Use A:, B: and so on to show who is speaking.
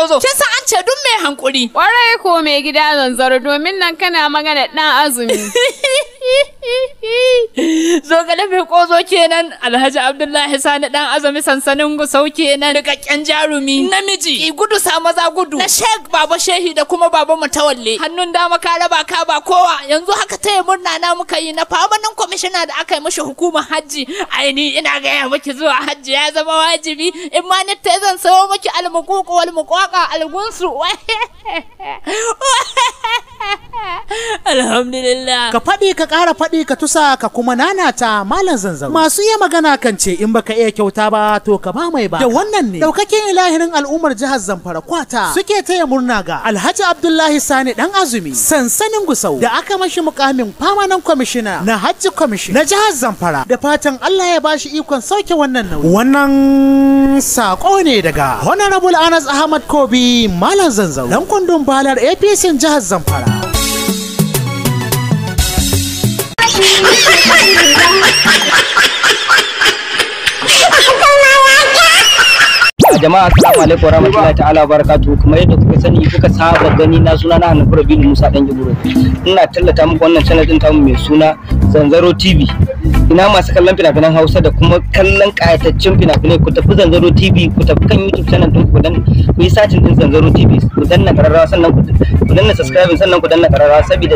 A: kozo. Kin san an ce duk mai hankuri.
B: Kwarai ko mai gida Zanzaro, domin nan kana magana dan azumi.
A: Zogale mai kozo kenan, Alhaji Abdullahi Sani dan azumi sansanin Gusau kenan, rikakken jarumi namiji ki gudu sa maza gudu na Sheikh Baba Shehi da kuma Baba Mutawalle. Hannun dama ka raba ka ba kowa. Yanzu haka taya murna na muka yi na famanin kwamishina da aka yi mashi hukumar hajji. Aini ina gaya miki zuwa hajji ya zama wajibi. In ma ni ta zan sayo miki almukuku wal muqaqa algunsu. Alhamdulillah.
C: Ka faɗi ka ƙara faɗi ka tusa ka kuma nanata, Malam Zanzaro. Masu iya magana kan ce in baka iya kyauta ba to ka ba mai ba. Da wannan ne daukakin ilahirin al'ummar jihar Zamfara kwata suke taya murna ga Alhaji Abdullahi Sani dan azumi sansanin Gusau da aka mashi mukamin famanan kwamishina na Hajji Kwamishina na jihar Zamfara, da fatan Allah ya bashi ikon sauke wannan nauyi. Wannan sako ne daga Honorable Anas Ahmad Kobi, Malam Zanzaro, dan kundin balar APC jihar Zamfara.
D: Jama'a, assalamu alaikum warahmatullahi ta'ala barakatuhu. Kamar yadda kuka sani, kuka saba gani na, suna na Hanafi Rabilu Musa Dan Gibro. Ina tallata muku wannan channel din tamu mai suna Zanzaro TV. Ina masu kallon fina-finan Hausa da kuma kallon kayataccen fina-finai, ku tafi Zanzaro TV. Ku tafi kan YouTube channel din ku, dan ku yi searching din Zanzaro TV, ku danna kararrawa, sannan ku danna subscribe, sannan ku danna kararrawa saboda